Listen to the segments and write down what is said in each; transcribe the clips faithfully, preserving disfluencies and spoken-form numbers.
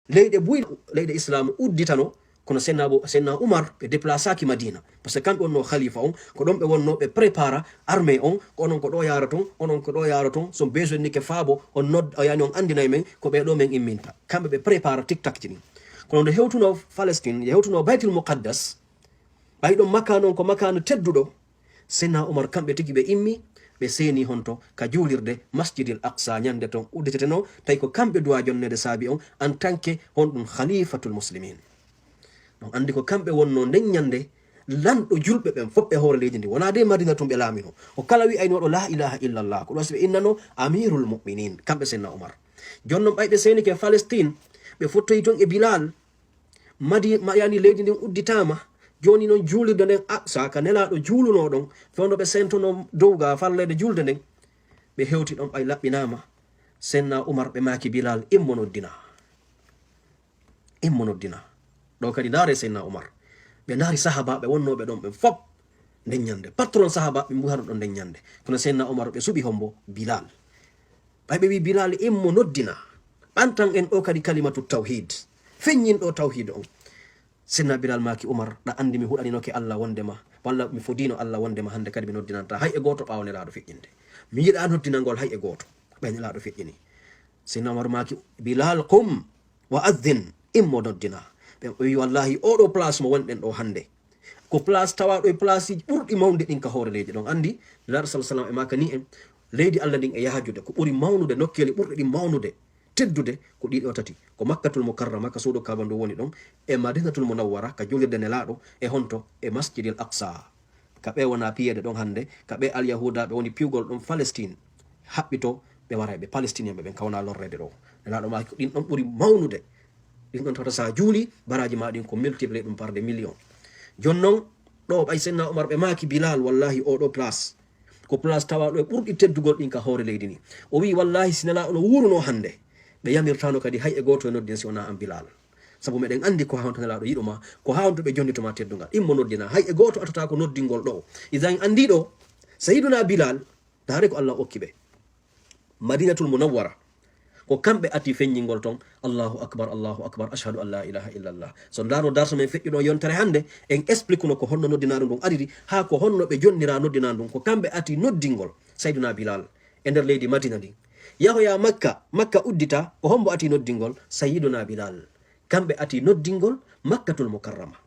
Leyɗe buy leyɗe islam udditano, kono senna bo senna umar ɓe déplacaki madina, parce que kamɓe wonno khalifa on. Ko ɗon ɓe wonno ɓe prépara armée on, ko onon ko ɗo yaroton, onon ko ɗo yaroton, so besoin nike faabo on nod yani on andinay men ko ɓe ɗo men imminta. Kamɓe ɓe prépara tiktakji ɗin. Kono nde hewtuno palestine, nde hewtuno baytul muqaddas, ɓay ɗon makano on ko makano tedduɗo, senna umar kamɓe tigi ɓe immi, ɓe seeni honto ka juulirde masjidil aqsa ñande ton udditeteno, tawi ko kamɓe duwa jonnede saabi on en tant que honɗum khalifatul muslimin. Ɗon andi ko kamɓe wonno nden ñande lanɗo julɓe ɓen fof e hoore leydi ndi, wona de madina tun ɓe laamino. O kala wi'aynoɗo la ilaha illallah ko ɗo si ɓe innano amirul muminin kamɓe senna umar. Jonnon ɓay ɓe seenike palestine, ɓe fottoyi ton e bilal. Madi ma yani leydi ndin udditama. Joni non juulirde nden aqsa ka nelaɗo juuluno ɗon, fewndo ɓe sentono dow ga fallede julde nden. Ɓe hewti ɗon ɓay laɓɓinama. Senna umar ɓe maaki bilal immo noddina. Immo noddina. Ɗo kadi ndaare senna umar. Ɓe ndaari sahabaɓe wonnoɓe ɗon ɓen fop nden ñande, patron sahabaɓe mbuhano ɗon nden ñande. Kono senna umar ɓe suɓi hombo bilal. Ɓay ɓe wi bilal immo noddina, ɓantan en ɗo kadi kalimatu tawhid, feññin ɗo tawhid on. Senna bilal maaki umar, ɗa andi mi huɗaninoke allah wondema, walla mi fodino allah wondema hande kadi mi noddinanta hay e goto ɓawo nelaɗo feƴƴinde. Mi yiɗa noddinangol hay e goto. Ɓay nelaɗo feƴƴini. Senna umar maaki bilal qum wa addin, immo noddina. Ɓe wi wallahi oɗo place mo wonɗen ɗo hande ko place tawaɗo e place iji ɓurɗi mawde ɗin ka hoore leydi. Ɗon andi nelaɗo sala sallam e maka ni en leydi allah ndin e yahajude ko ɓuri mawnude nokkeli ɓurɗi ɗin mawnude teddude ko ɗiɗo tati, ko makkatul mukarrama ka suudu kaba ndu woni ɗon, e madinatul munawwara ka julirde nelaɗo, e honto e masjidil aqsa. Ka ɓe wona piyede ɗon hande, ka ɓe alyahudaɓe woni piwgol ɗon palestine, haɓɓito ɓe wara ɓe palestinienɓe ɓen kawna lorrede ɗo. Nelaɗo maki ko ɗin ɗon ɓuri mawnude. Ɗin ɗon tawata sa juuli baraji ma ɗin ko multiplié ɗum par des millions. Jon non ɗo ɓay senna umar ɓe maki bilal wallahi oɗo place ko place tawaɗo e ɓurɗi teddugol ɗin ka hoore leydi ni. O wi wallahi si nelaɗo no wuruno hande, ɓe yamirtano kadi hay e goto e noddin si wona an bilal. Sabu meɗen andi ko ha honto nelaɗo yiɗuma, ko ha honto ɓe jonnituma teddungal. Immo noddina hay e goto atotako noddingol ɗo. Idan andi ɗo sayiduna bilal, ndaare ko allah okki ɓe madinatul munawwara. Ko kamɓe ati feññingol ton allahu akbar, allahu akbar, ashhadu an la ilaha illallah. So ndano darso men feƴƴuɗo yontere hande, en expliqueno ko honno noddinaɗum ɗum ariri, ha ko honno ɓe jonnira noddina ɗum. Ko kamɓe ati noddingol sayduna bilal e nder leydi madina ndin. Yahoya makka, makka uddita, ko hombo ati noddingol? Sayyiduna bilal. Kamɓe ati noddingol makkatul mukarrama.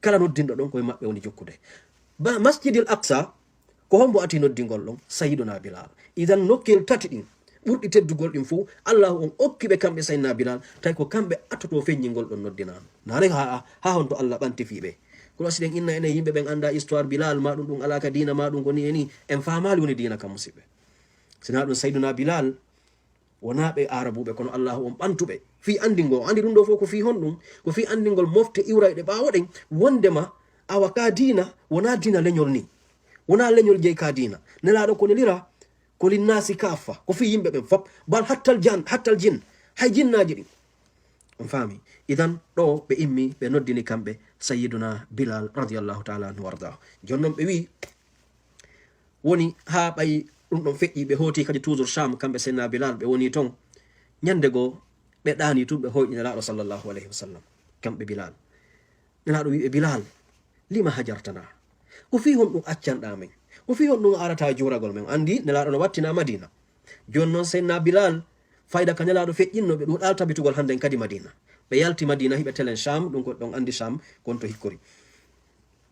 Kala noddinɗo ɗon koye maɓɓe woni jokkude. Ba masjidil aqsa, ko hombo ati noddingol ɗon? Sayyiduna bilal. Idan nokkel tati ɗin ɓurɗi teddugol ɗin fof allahu on okki ɓe kamɓe sayyidina bilal, tawi ko kamɓe attoto feññingol ɗon noddinano. Nane ha, ha honto allah ɓanti fiɓe? Kono siɗen inna enen yimɓe ɓen anda histoire bilal ma ɗum ɗum ala ka diina ma ɗum ko ni e ni, en famali woni diina kam musiɓɓe. Sina ɗum sayyiduna bilal wona ɓe arabuɓe kono allahu on ɓantuɓe fii andingol. Andi ɗum ɗo fof ko fii honɗum? Ko fii andingol mofte iwrayɗe ɓaawo ɗen wondema awa ka diina wona diina leñol ni, wona leñol jeyi ka diina. Nelaɗo ko nelira ko linnasi kaffa, ko fii yimɓe ɓen fop, bal hattal jan hattal jin, hay jinnaji ɗin. On faami? Idan ɗo ɓe immi ɓe noddini kamɓe sayyiduna bilal radiallahu taala anhu wardahu. Jonnon ɓe wi woni ha ɓay ɗum ɗon feƴƴi ɓe hooti kadi toujours sham kamɓe senna bilal ɓe woni ton. Ñande goo ɓe ɗaani tun ɓe hoyɗi nelaɗo sallallahu alayhi wa sallam. Kamɓe bilal, nelaɗo wiɓe bilal, lima hajartana? Ko fii honɗum accanɗa men? Ko fii honɗum arata juuragol men? Andi nelaɗo no wattina madina. Joni noon senna bilal, fayda ka nelaɗo feƴƴinno ɓe ɗuɗal tabitugol hannden kadi madina. Ɓe yalti madina hiɓe telen sham ɗum ko ɗon andi sham kon to hikkori.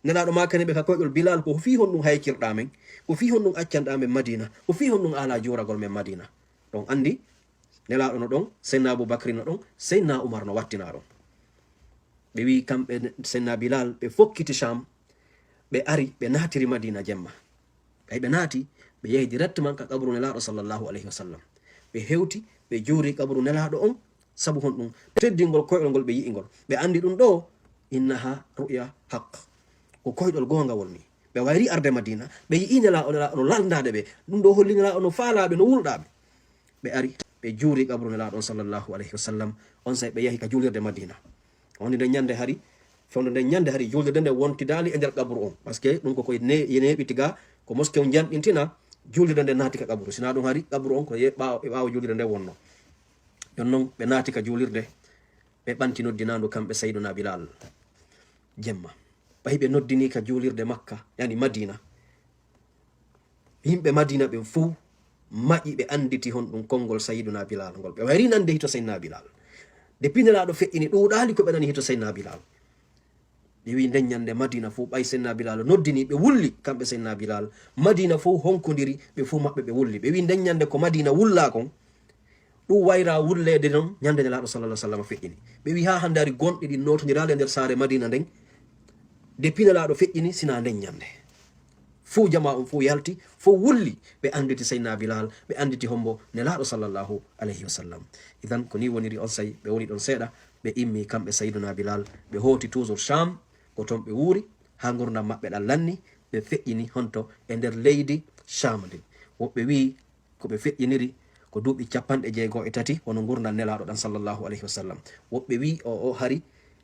Nelaɗo makani ɓe ka koyɗol bilal, ko fii honɗum haykirɗa men? Ko fii honɗum accanɗa men madina? Ko fii honɗum ala juuragol men madina? Ɗon andi nelaɗo no ɗon, senna aboubacry no ɗon, senna oumar no wattina ɗon. Ɓe wi kamɓe senna bilal ɓe fokkiti sham, ɓe ari ɓe natiri madina jemma. Ɓay ɓe naati, ɓe yehi directement ka qabru nelaɗo sallallahu alayhi wa sallam. Ɓe hewti ɓe juuri qabru nelaɗo on. Sabu honɗum? Teddingol koyɗol ngol ɓe yi'ingol, ɓe andi ɗum ɗo innaha ruya haq. Ko koyɗol gongawol ni. Ɓe wayri arde madina, ɓe yi'i nelaɗo, nelaɗo no lalndade ɓe. Ɗum ɗo holli nelaɗo no faalaɓe no wulɗaɓe. Ɓe ari ɓe juuri qabru nelaɗo on sallallahu alayhi wa sallam. On say ɓe yahi ka juulirde madina. Woni nden ñande hari, fewndo nden ñande hari juulirde nde wontidali e nder qabru on, parce que ɗum ko koye ne- ye neeɓi tiga. Ko mosquée on janɗintina, juulirde nde naati ka qabru. Sina ɗum hari qabru on ko ye- ɓaawo e ɓaawo juulirde nde wonno. Ɗon noon ɓe naati ka juulirde. Ɓe ɓanti noddinaandu kamɓe Sayyiduna Bilal. Jemma. Ɓay ɓe noddini ka juulirde Makka, yani Madina. Yimɓe Madina ɓen fow maƴi, ɓe annditi honɗun konngol Sayyiduna Bilal ngol. Ɓe wayri nande hito Sayyiduna Bilal. Nde pinelaaɗo feƴƴini, ɗuuɗaali ko ɓe nani hito Sayyiduna Bilal. Ɓe wi nden ñande Madina fow, ɓay Sayyiduna Bilal noddini, ɓe wulli, kamɓe Sayyiduna Bilal. Madina fow honkondiri, ɓe fow maɓɓe ɓe wulli. Ɓe wi nden ñande ko Madina wullaa kon, ɗun wayra wulleede non ñande Nelaaɗo sallallahu alaihi wasallam feƴƴini. Ɓe wi haa hande hari gonɗi ɗin nootondiraali e nder saare Madina nden, nde pinelaaɗo feƴƴini, sinaa nden ñande. Fow jamaa on fow yalti, fow wulli, ɓe annditi Sayyidina Bilal, ɓe annditi hombo Nelaaɗo sallallahu alaihi wasallam. Idan ko ni woniri, onsay ɓe woni ɗon seeɗa, ɓe immi kamɓe Sayyiduna Bilal, ɓe hooti toujours Sham, ko ton ɓe wuuri, haa ngurndan maɓɓe ɗan lanni, ɓe feƴƴini honto e nder leydi Sham ndin. Woɓɓe wi'i ko ɓe feƴƴiniri ko duuɓi cappanɗe jeego e tati, wano ngurndan Nelaaɗo ɗan sallallahu alaihi wasallam. Woɓɓe wi'i o, o hari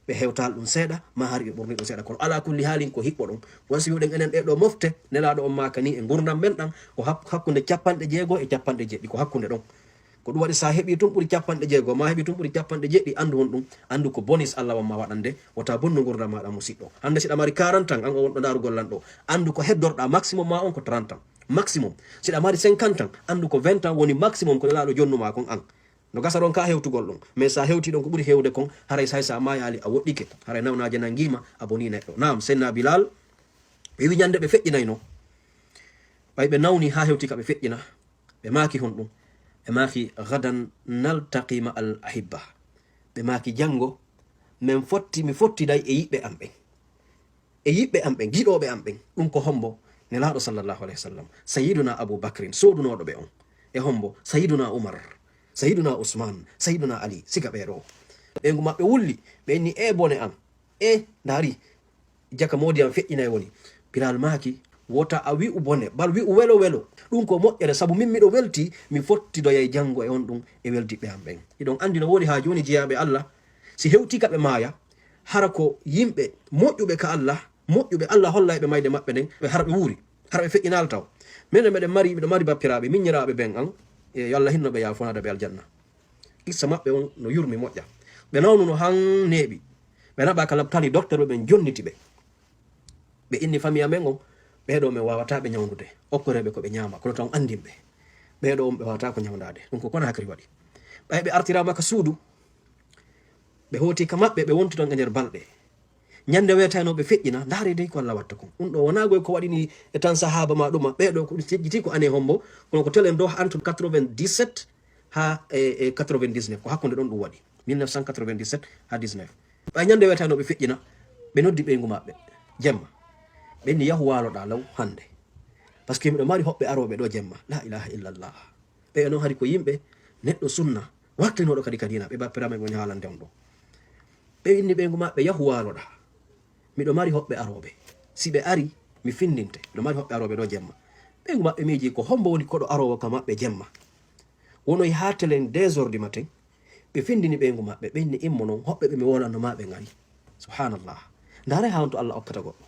ɓe hewtaali ɗun seeɗa, maa hari ɓe ɓurni ɗun seeɗa. Kono alaa kulli haalin ko hiɓɓo ɗon. Won si wi'uɗen enen ɗee ɗoo mofte, Nelaaɗo on maakani e ngurndan men ɗan, ko hak-, hakkunde cappanɗe jeego e cappanɗe jeɗɗi, ko hakkunde ɗon. Ko ɗun waɗi si a heɓii tun ɓuri cappanɗe jeego, maa a heɓii tun ɓuri cappanɗe jeɗɗi, anndu honɗun, anndu ko bonus Alla wanma waɗande, wota bonnu ngurndan maaɗa musiɗɗo. Hande si ɗa mari quarante ans, an o wonɗo ndaarugol lan ɗoo, anndu ko heddorɗaa maximum maa on ko trente ans. Maximum. Si ɗa mari cinquante ans, anndu ko vingt ans woni maximum ko Nelaaɗo jonnu maa kon an. No gasa ɗon ka hewtugol ɗun. Mais si a hewtii ɗon ko ɓuri hewde kon, haray si hay si a maayaali a woɗɗike. Haray nawnaaje nangii ma, a bonii neɗɗo. Naam, Sayyidina Bilal, ɓe wi ñande ɓe feƴƴinayno. Ɓay ɓe nawni haa hewti ka ɓe feƴƴina. Ɓe maaki honɗun? Ɓe maaki, "Gadan naltaqi ma al ahibba." Ɓe maaki, "Janngo, men fotti, mi fottiday e yiɓɓe am ɓen." E yiɓɓe am ɓen, giɗooɓe am ɓen, ɗun ko hombo? Nelaaɗo sallallahu alaihi wasallam, Sayyiduna Abu Bakrin, soodunooɗo ɓe on. E hombo? Sayyiduna Umar, Sayyiduna Usman, Sayyiduna Ali, siga ɓee ɗoo. Ɓeyngu maɓɓe wulli, ɓe inni, "E bone am, e ndaari, jaka moodi am feƴƴinay woni." Bilal maaki, "Wota a wi'u bone, bal wi'u welo welo. Ɗun ko moƴƴere, sabu min miɗo weltii, mi fottidoyay janngo e on ɗun e weldiɓɓe am ɓen." Hiɗon anndi no woni haa jooni jiyaaɓe Alla, si hewtii ka ɓe maaya, hara ko yimɓe moƴƴuɓe ka Alla, moƴƴuɓe Alla hollay ɓe mayde maɓɓe nden, ɓe hara ɓe wuuri, hara ɓe feƴƴinaali taw. Minen meɗen mari, miɗo mari bappiraaɓe, miññiraaɓe ɓen an, e yo Alla hinno ɓe, yaafonaade ɓe aljanna. Qissa maɓɓe on no yurmi moƴƴa. Ɓe nawnuno han neeɓi. Ɓe naɓaa ka laptali, docteur ɓe ɓen jonniti ɓe. Ɓe inni famille amen on, ɓee ɗoo men waawataa ɓe ñawndude. Okkoree ɓe ko ɓe ñaama, kono taw anndin ɓe. Ɓee ɗoo on ɓe waawataa ko ñawndaade. Ɗun ko Conakry waɗi. Ɓay ɓe artiraama ka suudu, ɓe hooti ka maɓɓe, ɓe wonti ton e nder balɗe. Ñande weetayno ɓe feƴƴina, ndaaree dey ko Alla watta kon. Ɗun ɗoo wonaa goy ko waɗini e tan sahaaba maa ɗuma, ɓee ɗoo ko ɗun feƴƴiti ko année hombo, kono ko telen ɗoo entre quatre-vingt-dix-sept haa e, e quatre-vingt-dix-neuf, ko hakkunde ɗon ɗun waɗi. Mille neuf cent quatre-vingt-dix-sept haa dix-neuf. Ɓay ñande weetayno ɓe feƴƴina, ɓe noddi ɓeyngu maɓɓe jemma. Ɓe inni, "Yahu waaloɗaa law hande. Parce que miɗo mari hoɓɓe arooɓe ɗoo jemma." La ilaha illallah. Ɓe non hari ko yimɓe, neɗɗo sunna, wartinooɗo kadi ka diina, ɓe bappiraaɓe woni haalande on ɗoo. Ɓe inni ɓeyngu maɓɓe, "Yahu waaloɗaa. Miɗo mari hoɓɓe arooɓe. Si ɓe ari, mi findinte. Miɗo mari hoɓɓe arooɓe ɗoo jemma." Ɓeyngu maɓɓe miiji ko hombo woni koɗo aroowo ka maɓɓe jemma. Wonoy haa telen deux heures du matin, ɓe findini ɓeyngu maɓɓe, ɓe inni, "Immo non, hoɓɓe ɓe mi woolanno maa ɓen ari." Subhanallah. Ndaaree haa honto Alla okkata goɗɗo.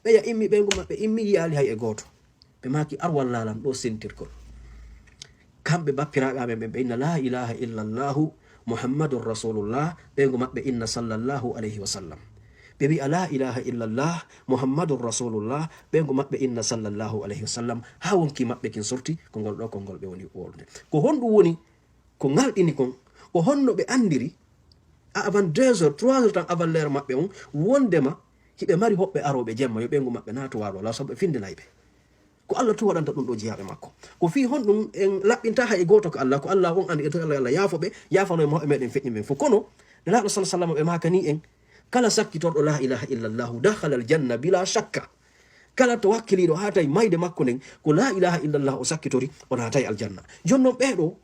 Ɓeya immi, ɓeyngu maɓɓe immi, yi'aali hay e gooto. Ɓe maaki, "Ar wallaa lan ɗoo sentirgol." Kamɓe bappiraaɓe amen ɓen, ɓe inna, "La ilaha illallahu Muhammadun Rasulullah," ɓeyngu maɓɓe inna, "Sallallahu alayhi wa sallam." Ɓe wi'a, "La ilaha illallah Muhammadun Rasulullah," ɓeyngu maɓɓe inna, "Sallallahu alayhi wa sallam," haa wonkii maɓɓe kin sorti, ko ngol ɗoo konngol ɓe woni wowlude. Ko honɗun woni ko ngalɗini kon? Ko honno ɓe anndiri, a avant deux heures, trois heures tan avant l'heure maɓɓe on, wondema hiɓe mari hoɓɓe arooɓe jemma, yo ɓeyngu maɓɓe naatu waalo law, sabu ɓe findinay ɓe? Ko Alla tun waɗanta ɗun ɗoo jiyaaɓe makko. Ko fii honɗun en laɓɓintaa hay e gooto ka Alla, ko Alla on anndi, e to Alla, Alla yaafo ɓe, yaafano e mo-, e meɗen feƴƴi men fow. Kono Nelaaɗo sallallahu alaihi wasallam ɓe maakani en, kala sakkitorɗo la ilaha illallahu dakhala al janna bila shakka. Kala to wakkiliiɗo haa tawi mayde makko nden ko la ilaha illallah o sakkitori, o naatay aljanna. Jooni non ɓee ɗoo,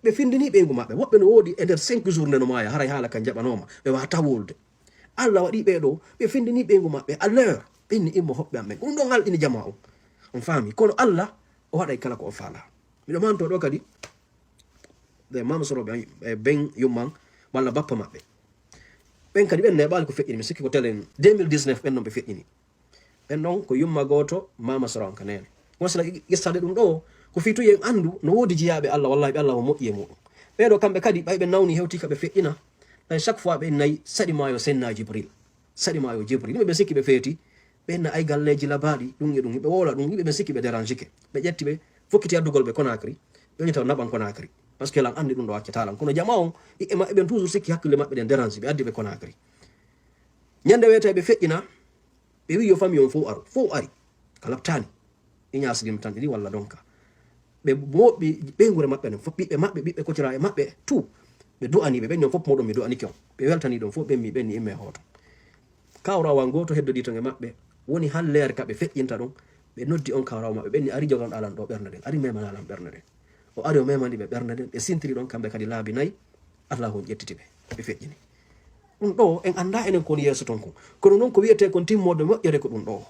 ɓe findini ɓeyngu maɓɓe. Woɓɓe no woodi e nder cinq jours nde no maaya, haray haala kan jaɓanooma, ɓe waawataa wowlude. Alla waɗi ɓee ɗoo, ɓe findini ɓeyngu maɓɓe à l'heure, ɓe inni, "Immo hoɓɓe am ɓen." Ko ɗun ɗon ngalɗini jamaa on. On faami? Kono Alla, o waɗay kala ko o faalaa. Miɗo manto ɗoo kadi, ɓe Mama Soro ɓe, ɓe ben yumman, walla bappa maɓɓe. Ɓen kadi ɓen neeɓaali ko feƴƴini, mi sikki ko telen deux mille dix-neuf ɓen non ɓe feƴƴini. Ɓen non ko yumma gooto, Mama Soro on ka neene. Won sila qissade ɗun ɗoo, ko fii tun yo en anndu no woodi jiyaaɓe Alla, wallaahi ɓe Alla o moƴƴi e muɗum. Ɓee ɗoo kamɓe kadi, ɓay ɓe nawni hewti ka ɓe feƴƴina, Ay, chaque fois ɓe innayi saɗi maayo Seydina Jibril. Saɗi maayo Jibril. Yimɓe ɓe sikki ɓe feeti. Ɓe inna ay galleeji labaaɗi, ɗum e ɗum. Yimɓe wowla ɗum. Yimɓe ɓe sikki ɓe dérange ke. Ɓe ƴetti ɓe fokkiti addugol ɓe Conakry. Ɓe woni taw naɓan Conakry. Parce que lan anndi ɗum ɗo accata lan. Kono jama on, e maɓɓe ɓen toujours sikki hakkille maɓɓe ɗen dérange. Ɓe addi ɓe Conakry. Ñande weeta ɓe feƴƴina. Ɓe wi yo famille on fof aru. Fof ari. Ka labtaani. Iñas lim tan ɗiɗi walla donka. Ɓe moɓɓi ɓeynguure maɓɓe nden fof, ɓiɓɓe maɓɓe, ɓiɓɓe kocira e maɓɓe, tout. Ɓe du'ani ɓe, ɓen ñon fof moɗon mi du'anike on. Ɓe weltani ɗon fof, ɓen mi ɓenni imme hooto. Kawrawa gooto heddodii ton e maɓɓe, woni halleere ka ɓe feƴƴinta ɗon. Ɓe noddi on kawrawa maɓɓe, ɓenni ari jogan alan ɗo ɓernde nden, ari memana alan ɓernde nden. O ari o memani ɓe ɓernde nden, ɓe sintiri ɗon kamɓe kadi laabi nayi, Allahu on ƴettiti ɓe, ɓe feƴƴini. Ɗum ɗo, en anndaa enen ko woni yeeso ton kon. Kono noon ko wiyetee kon timmoode moƴƴere ko ɗum ɗo.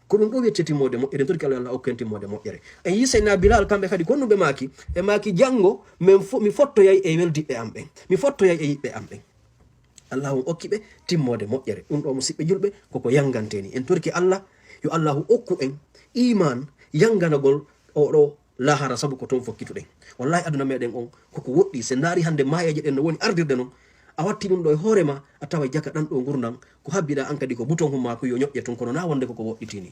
Ko ɗum ɗo wiyetee timmoode moƴƴere, en torki Allah, Allah okku en timmoode moƴƴere. En yii Seydina Bilal, kamɓe kadi ko honɗum ɓe maaki? Ɓe maaki, "Janngo, men fo-, mi fottoyay e weldiɓɓe am ɓen. Mi fottoyay e yiɓɓe am ɓen." Allah on okki ɓe timmoode moƴƴere. Ɗum ɗo, musiɓɓe julɓe, koko yanngantee ni. En torki Allah, yo Allahu okku en iimaan yannganagol oo ɗo lahara, sabu ko toon fokkituɗen. Wallahi, aduna meɗen on koko woɗɗi. Se ndaari hannde maayeeje ɗen no woni ardirde non, a watti ɗum ɗo e hoore ma, a tawa jaka ɗan ɗo ngurndan, ko habbiɗa an kadi ko bouton humma ko yo ñoƴƴe tun, kono na wonde koko woɗɗitini.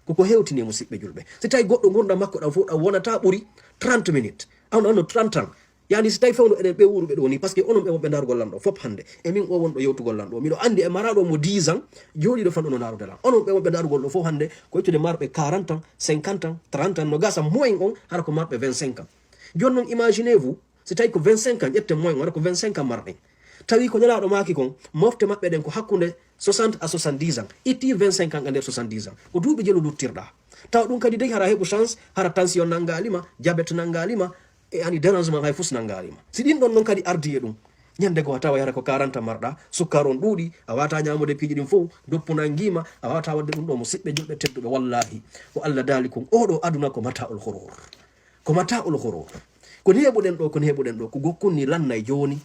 Koko hewtini, musiɓɓe julɓe. Si tawi goɗɗo ngurndan makko ɗan fof ɗan wonata ɓuri trente minutes. Awno, awno, trente ans. Yani si tawi fewndo enen ɓe wuuruɓe ɗo ni, parce que onon ɓe wonɓe ndaarugol lan ɗo fof hannde. E min o wonɗo yewtugol lan ɗo. Miɗo anndi e maraɗo mo dix ans, jooɗiɗo fanɗo no ndaarude lan. Onon ɓe wonɓe ndaarugol ɗo fof hannde, ko ittude marɓe quarante ans, cinquante ans, trente ans, no gasa moyen on, hara ko marɓe vingt-cinq ans. Jooni non, imaginez-vous, si tawi ko vingt-cinq ans, ƴetten moyen on, hara ko vingt-cinq ans marɗen. Tawi ko Nelaaɗo maaki kon, mofte maɓɓe ɗen ko hakkunde soixante à soixante-dix ans. Itti vingt-cinq ans e nder soixante-dix ans. Ko duuɓi jelu luttirɗa. Tawa ɗum kadi dey hara heɓu chance, hara tension nanngaali ma, diabète nanngaali ma, e ani dérangement hay fus nanngaali ma. Si ɗin ɗon non kadi ardi e ɗum, ñande goo a tawa hara ko quarante marɗa, sukkar on ɗuuɗi, a wata ñaamude piiji ɗin fof, doppu nanngi ma, a wata waɗde ɗum ɗo, musiɓɓe julɓe tedduɓe, wallahi, ko Allah daali kon, oo ɗo aduna ko mata'ul ghurur. Ko mata'ul ghurur. Ko neeɓuɗen ɗo, ko neeɓuɗen ɗo, ko gokkun ni lannay jooni.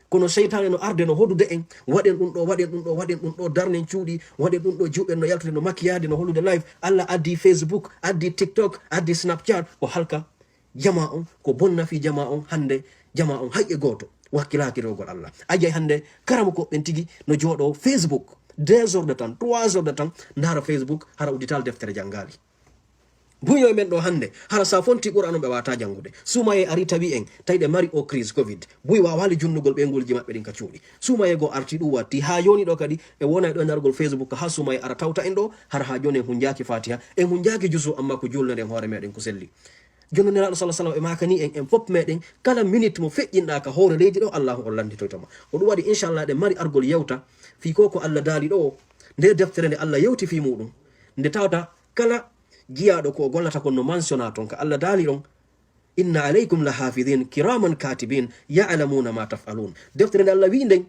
Kono seytaane no arde no hodude en, waɗen ɗum ɗo, waɗen ɗum ɗo, waɗen ɗum ɗo, darnen cuuɗi, waɗen ɗum ɗo, juuɓen no yaltude no makiyaade, no hollude live. Allah addi Facebook, addi TikTok, addi Snapchat, o halka jama on, ko bonna fii jama on, hannde jama on hay e gooto wakkilaaki rewgol Allah. A jey hannde karamokooɓe ɓen tigi no jooɗoo Facebook, deux heures de temps, trois heures de temps, ndaara Facebook, hara uddital deftere janngaali. Buy yo men ɗo hannde, hara sa fonti Qur'an on ɓe wata janngude. Suumaye ari tawi en, tawi ɗe mari o crise covid. Buy wawaali junnugol ɓeynguulji maɓɓe ɗin ka cuuɗi. Suumaye goo arti ɗum watti. Haa jooni ɗo kadi, ɓe wonay ɗo e ndarugol Facebook, haa Suumaye ara tawta en ɗo, hara haa jooni en hunjaaki Fatiha, en hunjaaki juzu, amma ko juulnere en hoore meɗen ko selli. Jooni Nelaaɗo sallallahu alaihi wasallam e maakani en, en fof meɗen, kala minute mo feƴƴinɗa ka hoore leydi ɗo, Allahu on lannditoyto ma. Ko ɗum waɗi, inchallah, ɗen mari argol yewta fii ko ko Allah daali ɗo, nde deftere nde Allah yewti fii muɗum. Nde tawata kala jiyaaɗo ko o gollata kon no mensiona ton ka Allah daali ɗon, "Inna alaykum la hafidin kiraman katibin ya'lamuna ma taf'alun." Deftere nde Allah wi nden,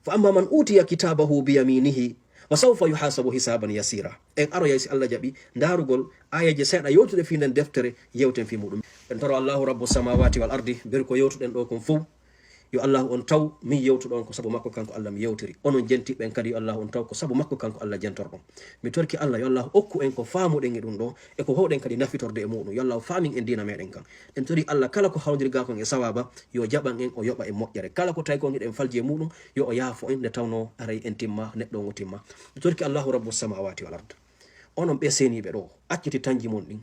"Fa amma man utiya kitabahu bi yaminihi wa sawfa yuhasabu hisaban yasira." En aroyay si Allah jaɓi ndaarugol aayeeje seeɗa yewtuɗe fii nden deftere, yewten fii muɗum. En toro Allahu Rabbu samawati wal ardi, ber ko yewtuɗen ɗo kon fow, yo Allahu on taw min yewtuɗon ko sabu makko kanko Allah mi yewtiri. Onon jentiɓɓe en kadi yo Allahu on taw ko sabu makko kanko Allah jentorɗon. Mi torki Allah yo Allahu okku en ko faamuɗen e ɗum ɗo, e ko howɗen kadi nafitorde e muɗum. Yo Allahu faamin en diina meɗen kan. En tori Allah kala ko hawdirga kon e sawaba, yo jaɓan en, o yoɓa en moƴƴere. Kala ko tawi kon hiɗen falji e muɗum, yo o yaafo en nde tawno aray en timma, neɗɗo on o timma. Mi torki Allahu Rabbu samawati wal ard. Onon ɓe seeniɓe ɗo, acciti tanji mon ɗin.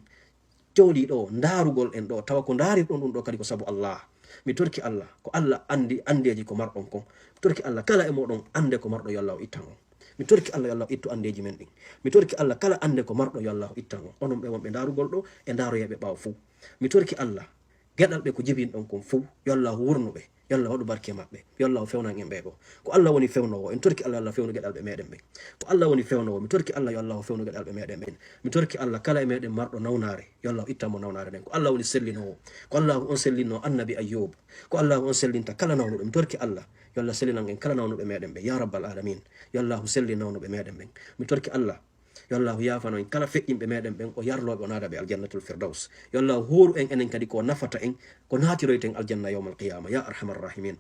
Cowli ɗo, ndaarugol en ɗo, tawa ko ndaarirɗon ɗum ɗo kadi ko sabu Allah. Mi torki Allah, ko Allah anndi anndeeji ko marɗon kon. Mi torki Allah, kala e moɗon annde ko marɗo, yo Allah o ittan on. Mi torki Allah, yo Allah o ittu anndeeji men ɗin. Mi torki Allah, kala annde ko marɗo, yo Allah o ittan on. Onon ɓe wonɓe ndaarugol ɗo e ndaaroyeeɓe ɓaawo fuu. Mi torki Allah, geɗalɓe ko jibinɗon kon fuu, yo Allah wurnu ɓe. Yo Allah waɗu barke e maɓɓe. Yo Allah o fewnan en ɓee ɗo. Ko Allah woni fewnoowo. En torki Allah, yo Allah fewnu geɗalɓe meɗen ɓen. Ko Allah woni fewnoowo. Mi torki Allah, yo Allah o fewnu geɗalɓe meɗen ɓen. Mi torki Allah, kala e meɗen marɗo nawnaare, yo Allah o ittan mo nawnaare nden. Ko Allah woni sellinoowo. Ko Allah on sellinno Annabi Ayyub. Ko Allah on sellinta kala nawnuɗo. Mi torki Allah, yo Allah sellinan en kala nawnuɓe meɗen ɓen. Ya Rabbal Alamin. Yo Allah sellin nawnuɓe meɗen ɓen. Mi torki Allah, yo Allahu yaafano en kala feƴƴinɓe meɗen ɓen, o yarloo ɓe, o naada ɓe Aljannatul Firdaws. Yo Allahu hooru en enen kadi ko nafata en, ko naatiroyten aljanna yawmal qiyama. Ya Arhamar Rahimin.